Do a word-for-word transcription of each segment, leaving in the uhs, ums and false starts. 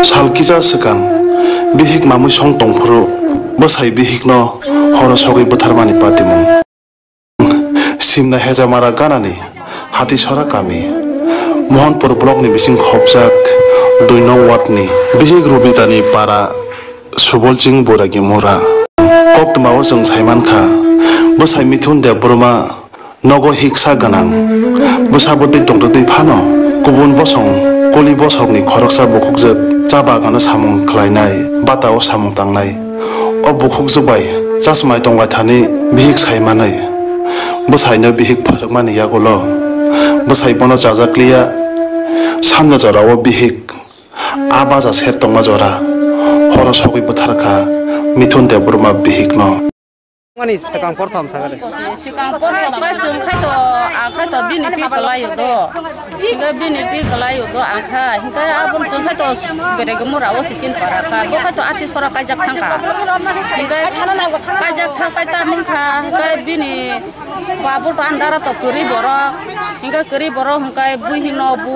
Sal kisa swkang bihik mamwi song tongphuru bwsai bihikno horo sogwi bwtharmani patimung. Simna Hejamara ganani Hatisora kami, Mohanpur blockni bising khopjak dui nong wardni bihik Rubitani para Subolching Boiragi Mura. Koktwmao chwng saimankha, bwsai Mithun Debbarma nogo hiksa gwnang. Bwsa bwtwi tongtwtwi phano kubun bosong kuli bosokni khoroksa bukhukjwk cha bagano samung khlainai, batao samung tangnai. O bukhukjwk bai chasmai tonglaithani bihik saimanwi bwsaino bihik pharwkmani yagulo bwsai bono chajakliya sanja jorao bihik a baja ser tongma jora horo sogwi bwtharkha Mithun Debbarma bihikno. Mani swkang porthom sakha de. Swkang porthom khe chwng khai to, ang khai to bini pi kwlai do. Hingke bini pi kwlai do ang kha. Hingke aboni chwng khai to bere gumura o sisin para kha. Bo khai to artist para kaijak thang kha. Hingke kaijak thang kai ta mung kha. Hingke bini babu to andara to kwrwi borok. Hingke kwrwi borok hingke buihino bu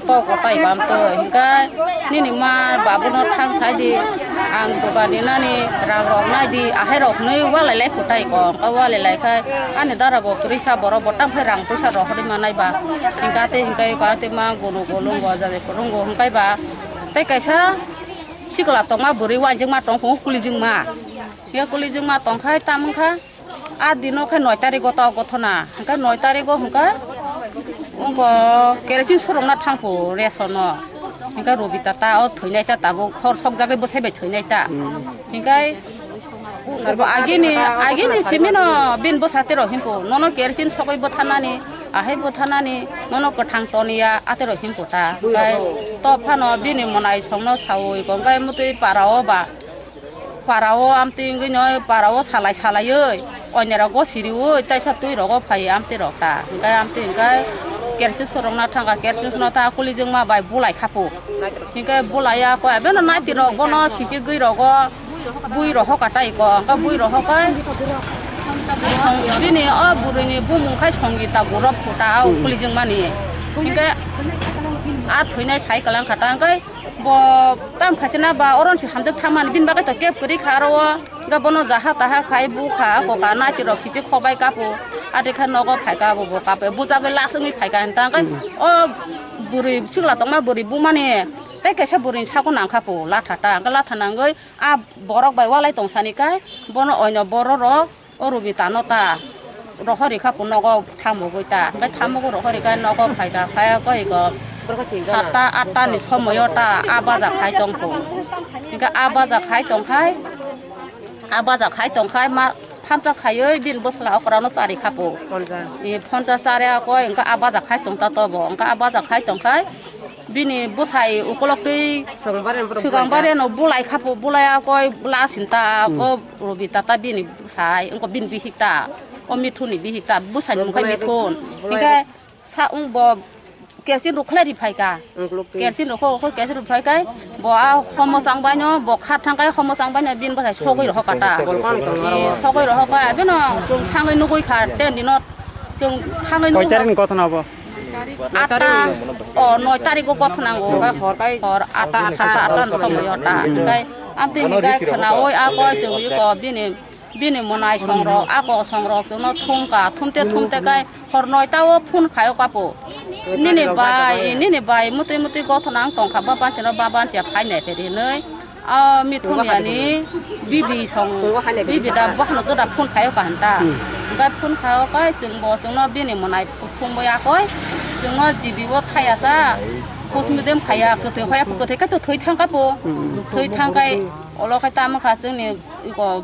to kotai bam to. Hingke Nini ma babuno thang sai di, ang dogan rinani rang rok nai di, ahai rok hinwi walai lai phutai ko, hwnkhe walai lai khai ani dara bo kwrwi sa borok bo tang phai rang puisa rohorwi manai ba, hwnkhe tei hwnkhe ko tei ma gunu gulung go jajai phurung go hwnkhe ba tei kaisa sikla tongma bwrwi uansukma tong phungo kulijwkma, ya kulijwkma tong khai tamo wngkha. A dino khe noi tarigo to gothona, hwnkhe noi tarigo hwnkhe wngkha kerosene sorokna thangphu resono, hwnkhe Robita ta o thwinai ta tabuk hor sokjagwi bwsai bai thwinai ta, hwnkhe agini agini simino bini bwsa tero himphu nono kerosene sogwi bwtharnani, ahai bwtharnani nono kwthang toniya atero himphu ta, hwnkhe to phano bini mwnai songno saui hwnkhe mwtwi para o ba. Para o amtwi wngwi no para o salai salaiwi oinarok go siriwi taisa twi rogo phai amtwi rok ta hwnkhe amtwi hwnkhe kerosene sorokna thangkha kerosene no ta kulijwkma bai bulai khapu hwnkhe bulai ya koi abeno naiti rok bono sichigwi rogo bui rohok ka tai ko hwnkhe bui rohok kai bini o bwrwini bumung khai Songita Gurop phuta o kulijwkmani hwnkhe a thwinai sai kwlang kha ta hwnkhe Bo tam khaisina ba oron si hamjak thangmani bini bagwi to keb kwrwi kha aro o. Hwnkhe bono jaha taha khai bu kha, ako ka naiti rok sichi khobai kapu. Ati kha nogo phai ka bo, bo kape bujagwi las wngwi phai ka hinta hwnkhe o bwrwi sikla tongma bwrwi bumani tei kaisa bwrwini sako nang kha pu latha ta. Hwnkhe latha nangwi a borok bai walai tong sani kai bono oino borok rok O Robita no ta rohori kha po nogo thamogwi ta, hwnkhe thamogwi rohori kha nogo phai kha, phai kha koi ko satta atta ni somoyo ta a baja khai tong kho, hwnkhe a baja khai tong khai, a baja khai tong khai ma thansa khaiwi bini bwsla okra no chari kha po, phonsa. E phonsa chari koi hwnkhe a baja khai tong ta tobo, hwnkhe a baja khai tong khai. Bini bwsai ukolok twi Swkang bareno borok swkang bwlaijak. Bareno bulai khapo, bulai akoi bwla sinta, Hmm. O Robita ta bini bwsai, wngkha bini bihik ta, o Mithun ni bihik ta, bwsai ni mung khe Bulai Mithun. Bulai Hingkhe sa wng bo kerosene rwkhlai ri phaikha. Wngkha. Kerosene rwkho, rwkho kerosene rwphaikhai, bo a homo chang baino, bo kha thangkhai homo chang baino, bini bwsai sogwi rohor kha ta. Bolkang tong aro. Ee, sogwi rohor kha, abino chwng thangwi nugwi kha, ten dino chwng thangwi Koi nugwi kha. Tarik ni gothona bo? Atta, o, noi tarigo gothona nango. Hor kai Hor atta, atta, satta atta ni somoyo ta. Hingkai amtwi hingkai khwnaui ako chwngwi ko bini, bini mwnai songrok, ako songrok chwngno thumkha, thumte thumte kai hor noita o phone khaio kapo. Nini bai, nini bai, mutwi mutwi gothona ang tongkha, ba banchino ba banchiya phainai pheri hinwi. O Mithun yani bibi song, bibi da bokhno joda phone khaio kaham ta. Hmm. Hingkai phone khaio kai chwng bo chwngno bini mwnai phone boya koi chwngno G B o thaya cha. Post mortem khaya kwthwi hoya kwthwi kai to thwi thang kapo. Hmm. Thwi thang kai olo khai tamo kha chwngni iko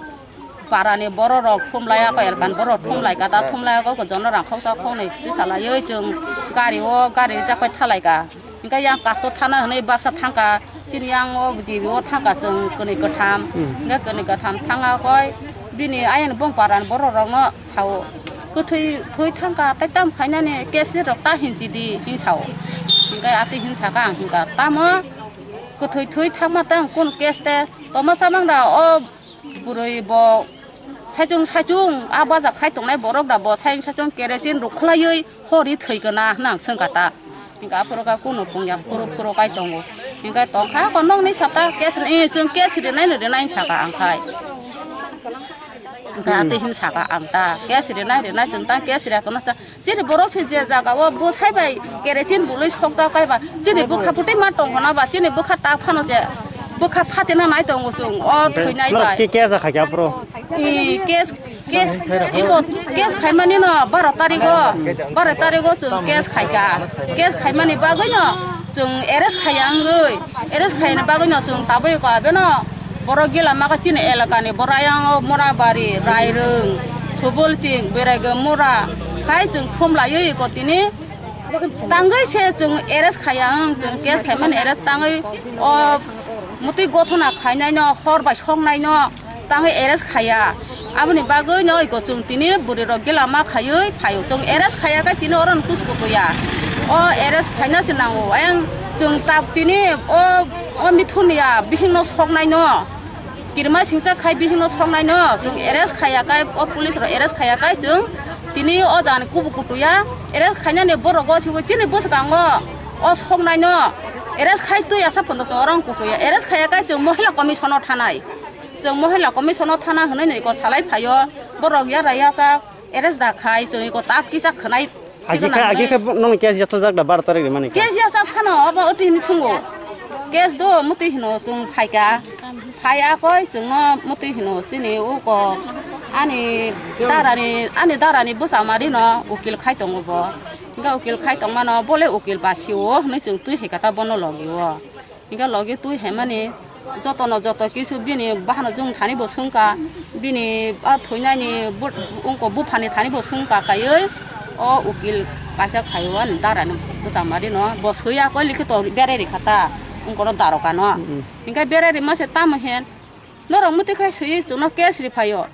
parani borok rok thumlai ako elkan borok thumlai kata thumlai ako jono rang khoksa khoknwi twi salaioi chwng gari o gari rijak pai thalai ka. Hingke yang kasto thana hinui baksa thangka, chini yang o G B o thangka chwng kwnwi kwtham, Hmm. hingke kwnwi kwtham thanga koi bini ayang bong paran borok rokno sao, kwthwi thwi thangka tei tam khainani case rok ta hinchi di hin sao, hingke ati hin saka ang hingka tamo kwthwi thwi thangma tang kun case te toma samang da o Bwrwi bo saichung saichung a baja khai tongnai borok da bo saichung saichung kerosene rwkhlaiwi hori thwi kana hwnwi ang swngkha ta. Hingkha aphuru kha kunu phungya phuru phuru kai tongo. Hingke tongkha ko nokni sata case ni, chwng case rinai no rinai saka ang khai. Hingke atwi hin saka ang ta case rinai rinai chwng ta case ria kono sa. Chini borok se je jaga o bwsai bai kerosene bului sokjak kai ba. Chini bwkha bwtwi ma tong hona ba, chini bwkha tak phano je bwkha phatina nai tongo chwng o thwinai bai. Ke, ke ja khaikha bro? I case, case, iko case khaimani no baro tarigo, baro tarigo chwng case khaikha. Case khaimani bagwi no chwng arrest khaiya wngwi, arrest khaiyani bagwi no chwng tabwi ko abeno borok gila maka chini elakani borok ayang o Morabari, Rairung, Subolching, Beraiga Mora khai chwng phum laiwi iko tini. Tangwi se chwng arrest khaiya wng, chwng case khaimani arrest tangwi o mutwi gothona khainaino, hor bai soknaino tangwi arrest khaiya. Aboni bagwi no iko chwng tini bwrwi rok gila ma khaiwi phaio. Chwng arrest khaiya khe tini oro no kusu kukuya. O arrest khaina se nango. Ayang chwng tak tini o, o mithun ya bihingno soknaino. Kirima singsa khai bihingno soknaino chwng arrest khaiya kai, o police rok arrest khaiya kai chwng tini o jani kubu kutuya, arrest khainani borok o sibo chini bwskango o soknaino arrest khai twi asa phono chwng orang kutuya, arrest khaiya kai chwng mohila commission o thanai, chwng mohila commission o thana hwnwi no iko salai phaio, borok ya raya sa arrest da khai chwng iko tak kisa khwnai. Agi khe, agi khe nokni case yachajak da baro tarik rimani khe? Case yachak phano obo oti hini sungo. Case do muti hino chwng phaikha. Phaiya koi chwngno muti hino chini uko ani darani, ani darani bwsa mari no ukil khai tongo bo. Hingke ukil khai tongmano bole ukil basio hwnwi chwng twi hai kata bono logio. Hingke logi twi haimani jotono joto kisu bini bahano jung thani bo swngkha, bini a thwinani bu-, wngko buphani thani bo swngkha kaiwi o ukil kaisa khaio ani darani bwchamari no bo swiya koi likhi to berai rikha ta wngkoro daroka no. Mm. Hingke berai rima se tamo hen norok muti khai swiwi chwngno case ri phaio.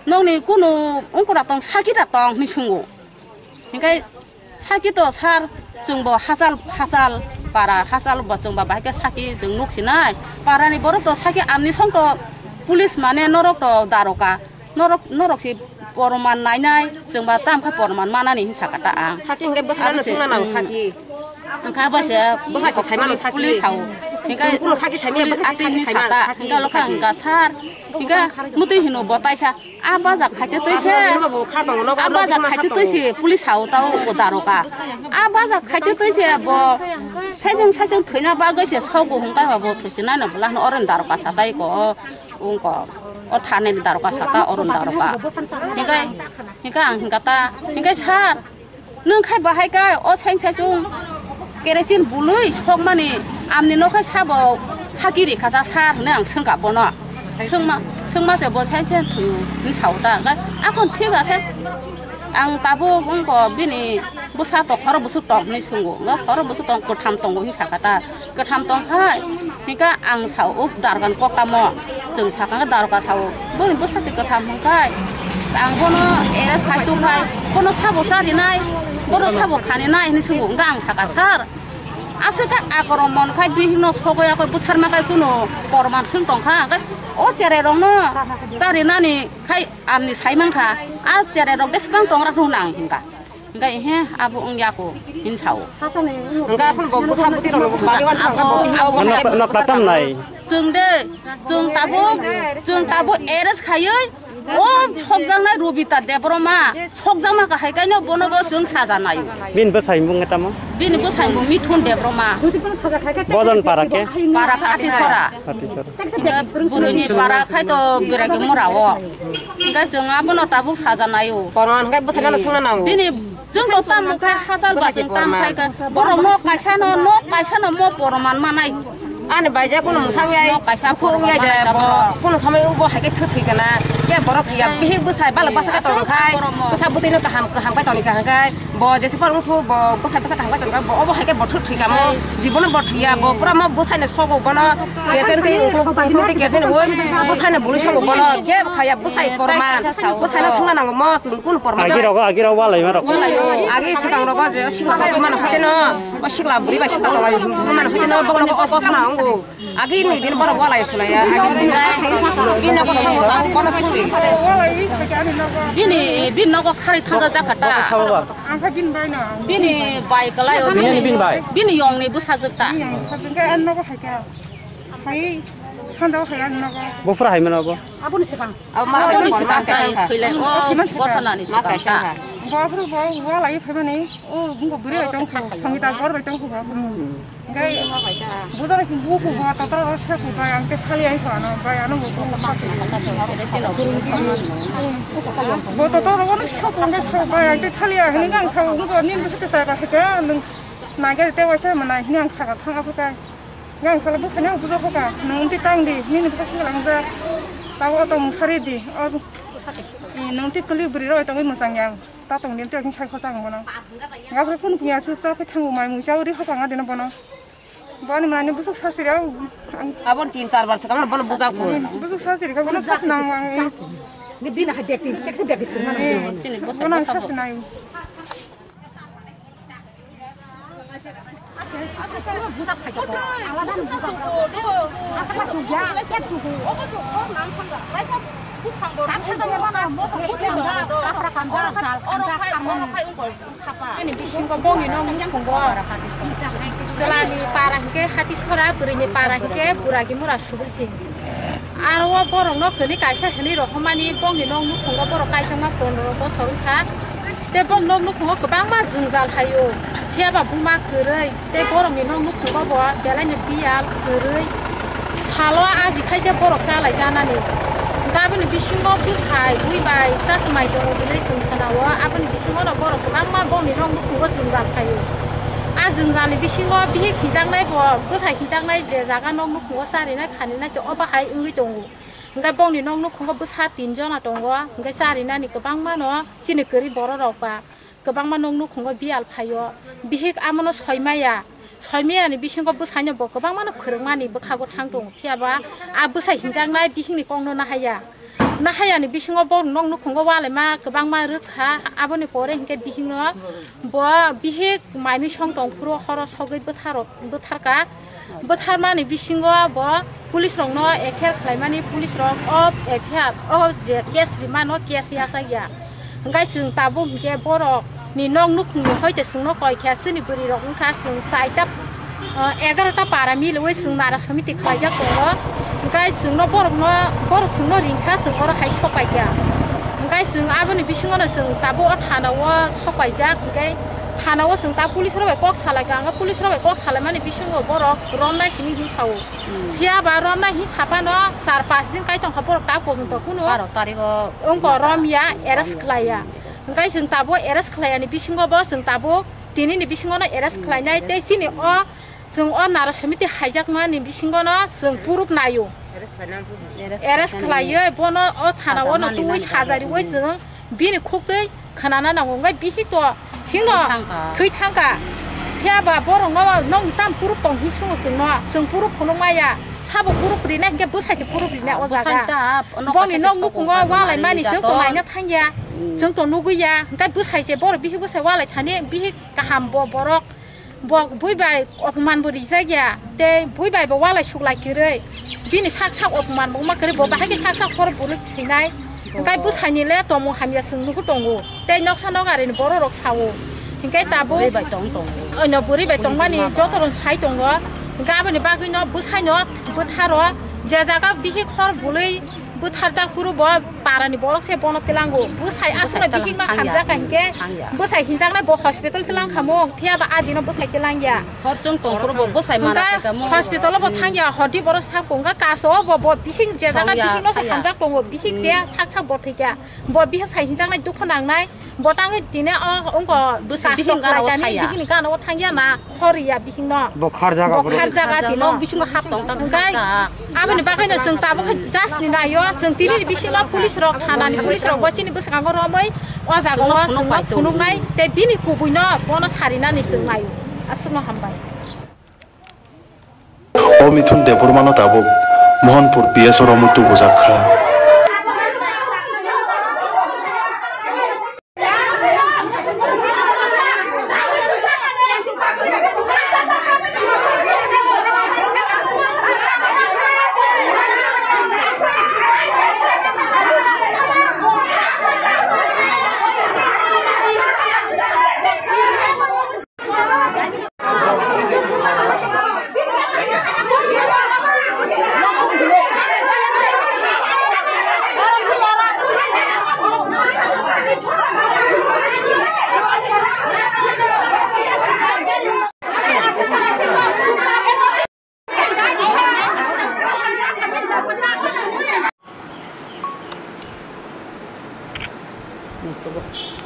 Nokni kunu ungkura tong, saki da tong hinwi sungo. Hingke saki to sir, chwng bo hachal, hachal para, hachal bo chwng ba bahai khe saki chwng nuk sinai. Para ni borok to saki amni song to police mane norok to daroka. Norok, norok si poroman nainai, chwng ba tam kha poroman manani hin saka ta ang. Saki hingke bwsai no sungna nang saki. Ang kha ba se bwsai se saimano saki. Police hao. Hingke kuno saki saimya police bwsai ati saki hin saimano saka. Hingke lokha hingka sir. Hingke muti hino botaisa. A baja khaite twi se. A baja khaite twi se police hao tao o daroka. A baja khaite twi se bo saichung saichung thwina bagwi se sogo hwnka ba bo thwisi nai no bwla hwn oren daroka satai ko ungko o thani daroka sata oren daroka. Hinkai hinka ang hinka ta hinkai sir. Nwng khai bahai kai o saing saichung kerosene bului sokmani amni nokhai sabo saki rikha sa sir hwnwi ang swngkha bono. Swngma, swngma se bo saing saing thwiwi hwnwi sao ta. Hwnkhe akhon thwiba se ang tabuk wngkha bini bwsa to khoro bwswk tong hwnwi swngo. Hwnkhe khoro bwswk tong kwtham tongo hwnwi sakha ta. Kwtham tongkha, hingkha ang sao, o darogan koktamo. Chwng sakha khe daroga sao, "Boni bwsa se kwtham hwnkhai, ang bono arrest khai tongkhai, bono sabo charinai, bono sabo khaninai," hinwi swngo. Hingkha ang sakha, "Sir, aswk khe akoromon khai bihikno sogoya koi butharma kai kuno porman swng tongkha, hingkha o cherai rokno charinani khai amni sai mankha, a cherai rok bwswk tong rak rw nang," hingkha. Hingkha he abo wngya kho hin sao. Hingkha asal bo bwsa bwtwi rok bari wan thangkha bo. Ano, ano katam nai. Chwng de, chwng tabuk, chwng tabuk arrest khaiwi o sokjaknai Robita Debbarma, sokjakma kahai kaino bono bo chwng saja naio. Bini bwsai mung tamo? Bini bwsai mung Mithun Debbarma. Bojan para khe? Para khe Atisora. Atisora. Hingkha bwrwini para khai to Beragi Mora o. Hingkha chwng abono tabuk saja naio. Porman hingkha bwsai nano swngna nango. Bini Chwng bo tamo khai hachal ba chwng tam khai kha. Borok nok kaisa no, nok kaisa no mo poroman manai. Ani baija kuno mwsang yai. Nok kaisa poroman manai da bo. Kuno samai bo hai khe thwk thwi kana. Khe borok ya bihi bwsai bala basa ka tong khai. Bwsa bwtwi no kaham kaham kai tong kha khai. Bo jesi por wngthu bo bwsai bwsa kaham kai tong kha. Bo obo hai khe bo thwk thwi kamo. Jibono bo thwi ya bo pura mo bwsai no sogo bono. Kesen tei uklok tangkhe tei kesen woi bwsai no bului sogo bono. Khe khaya bwsai poroman. Bwsai no swngna nango mo. Kun porma agi rogo, agi rogo walai ma rok. Agi sikang rogo je sikla rogo mano hate no. O sikla buri ba sikla rogo mano hate no. Bokol rogo o bokol na ongo. Agi ni din borok walai sulai ya. Agi ni din. Bini ko rogo ta kono suri. Bini, bini nogo khari thangka jakata. Ang kha bini bai no. Bini bai kwlai o. Bini, bini bai. Bini yong ni bwsajwk ta. Bini yong ni bwsajwk khe ang nogo hai kha. Hai sanda o hai ang nogo. Bo pura hai mano bo. Aboni swkang. Abo mas kaisa, mas kaisa wngkha. Thwilai o gothona ni swkang ta. Bo aphuru bo walai phaimani o bwrwi bai tongkha, Sangita gor bai tongkha bo aphuru. Hwnkhe bujana khe buku bo totor ro se ku bai ang te thali ai sa no bai ano bo ko ma se. Bo totor ro no se ku hwnkhe sa bai ang te thali ai hwnwi ang sa hwnkhe nini bwswk te chara hwnkhe nwng nai gari te waisa manai hwnwi ang saka thang aphuka. Yang sala bwsani ang bujo khoka nwng twi tang di nini bwsa sila ang ja. Tabo oto mung sari di. O nwng twi kwlwi bwrwi rok tongwi mwchang yang. Ta tong din tei sai khosa ang bono. Gabra phun kuya su sa phi thangu mai mui sa ri khoka nga dina bono. Boni mani busuk sa siri ang. Abon tin char bar sa kamar bono bujak ko. Busuk sa siri ka bono sa nang ang. Ni bina ha beti tek se beti sir mana. Bono sa sir nai. Ani bisingo bongni nok nukhungo chwlani para hinkhe hati sora, bwrwini para hinkhe buragi mura subulching. Aro o borokno kwrwi kaisa hinwi rohormani bongni nok nukhungo borok kaijakma pondro bosor wngkha. Tei bongni nok nukhungo kwbangma jwngjal haio. Phiya ba buma kwrwi tei borokni nok nukhungo bo belaino biyal kwrwi. Salo aji khaisa borok chalai janani. Hwnkhe aboni bisingo bwsai bui bai chasmai tongo hinwi chwng khwnao. Aboni bisingono borok kwbangma bongni nok nukhungo jwngjal khaio. A jwngjalni bisingo bihik hinjaknai bo bwsai hinjaknai je jaga nok nukhungo charinai khaninai se obo hai wngwi tongo. Hwnkhe bongni nok nukhungo bwsa tin jona tongo. Hwnkhe charinani kwbangmano chini kwrwi bororok ba kwbangma nok nukhungo biyal phaio. Bihik amono soimaya. Soimayani bisingo bwsaino bo kwbangmano phwrwngmani bwkhago thang tongo. Phiya ba a bwsai hinjaknai bihikni kokno nahaiya. Nahayani bisingo bo nok nukhungo walaima kwbangma rwkha. Aboni pore hinkhe bihikno bo bihik maimui song tongphuru horo sogwi bwtharo-, bwtharka. Bwtharmani bisingo bo police rokno F I R khlaimani, police rok o F I R o je case rimano case yachakya. Hwnkhe chwng tabuk hinkhe borok ni nok nukhungni hoite chwngno koi kha, chini bwrwi rok wngkha chwng chaita, ah, egarota para miliwi chwng nara somiti khlaijak tongo. Hwnkhe chwngno borokno, borok chwngno ringkha chwng oro hai sopaikha. Hwnkhe chwng aboni bisingono chwng tabuk o thana o sopaijak, hwnkhe thana o chwng ta police rok bai kok salaikha, hwnkhe police rok bai kok salaimani bisingo borok romnai simi hinwi sao. Phiya ba romnai hinwi saphano char panch din kai tongkha borok ta pojonto kunu baro tarigo wngkho romya, arrest khlaiya. Hwnkhe chwng tabuk arrest khlaiyani bisingo bo chwng tabuk tinini bisingono arrest khlainai tei chini o chwng o nara somiti haijakmani bisingono chwng proof naio. Arrest khlaiwi bono o thana o no tuwi sajariwi chwng bini khuk twi khwnana nango, hwnkhe bihik to thwino thwi thangkha. Phiya ba borokno nokni tam proof tong hinwi swngo chwngno, chwng proof phunuk maya, sabo proof rinai hwnkhe bwsai se proof rinai o jaga. Boni nok nukhungo walai mani chwng to naina thangya, chwng to nugwi ya, hwnkhe bwsai se borok bihik bwsai walai thani bihik kaham bo borok. Bo bui bai opman bo rijak ya, tei bui bai bo walai suklai kwrwi. Bini sak sak opman bo wngma kwrwi, bo bahai khe sak sak hor bwrwi thwinai. Hwnkhe bwsaini le tongmung hamya chwng nugwi tongo. Tei noksa nogarini borok rok sao. Hwnkhe tabuk bwrwi bai tong tongo. Oino bwrwi bai tongmani joto rok sai tongo. Hwnkhe aboni bagwino bwsaino bwtharo je jaga bihik hor bwlwi bwtharjak phuru bo parani borok se bono tilango. Bwsai aswkno bihikno hamjak kha hinkhe bwsai hinjaknai bo hospital tilang khamung, phiya ba adino bwsai tilang ya. Hor chwng tong phuru bo bwsai mana kha mung. Hospital bo thang ya, hodi borok sa kung kha kaso bo, bo bihik je jaga bihikno se hamjak tongo, bihik je sak sak bo thwikha. Bo bihik sai hinjaknai dukho nangnai. Bo tangwi tini o wngkho bihikni gana o thangya. Bihikni gana o thangya na hor ya bihikno. Bo kharjaga bo kharjaga tino. Nok bisingo hap tong ta kharjak. Aboni bagwino chwng tabuk khe just ni naio, chwng tini bisingo police rok, thana ni police rok bo chini bwskango romwi o jaga o chwngno phunuknai tei bini kubuino bono sarinani chwng naio. Aswkno hambai. O Mithun Debbarmano tabuk Mohanpur P S o romwi tubujak kha. Tabuk